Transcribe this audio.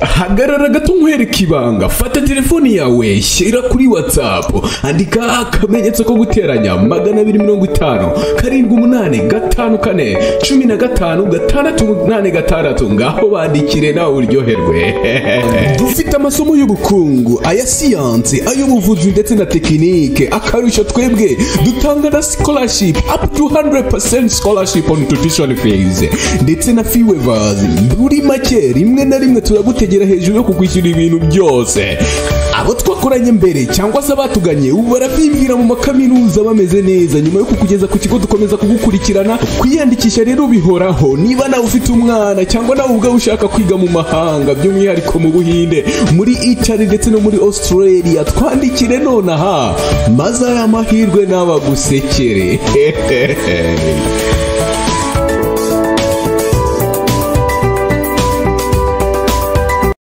Hagarara gato nkwereke ibanga. Fata telefoni yawe, shyira kuri WhatsApp, andika akamenyetso ko guteranya 250 7 8 5 4 15 6 8 6. Ngaho bandikire nawe uryoherwe. Dufite amasomo y'ubukungu, aya siyansi, ay'ubuvuzi ndetse na tekinike. Akarusho twebwe dutanga na scholarship, up to 100% scholarship on tuition fees ndetse na fee waivers. Muri make, rimwe na rimwe turagutegera hejuru yo kukwishyura ibintu byose. Abo twakoranye mbere cyangwa se abatuganye ubu barabyibwira mu makaminuza bameze neza. Nyuma yo kukugeza ku kigo, dukomeza kugukurikirana. Kwiyandikisha rero bihoraho. Niba nawe ufite umwana cyangwa nawe ubwawe ushaka kwiga mu mahanga, by'umwihariko mu Buhinde, muri Italy ndetse no muri Australia, twandikire nonaha maze aya mahirwe n'abagusekere.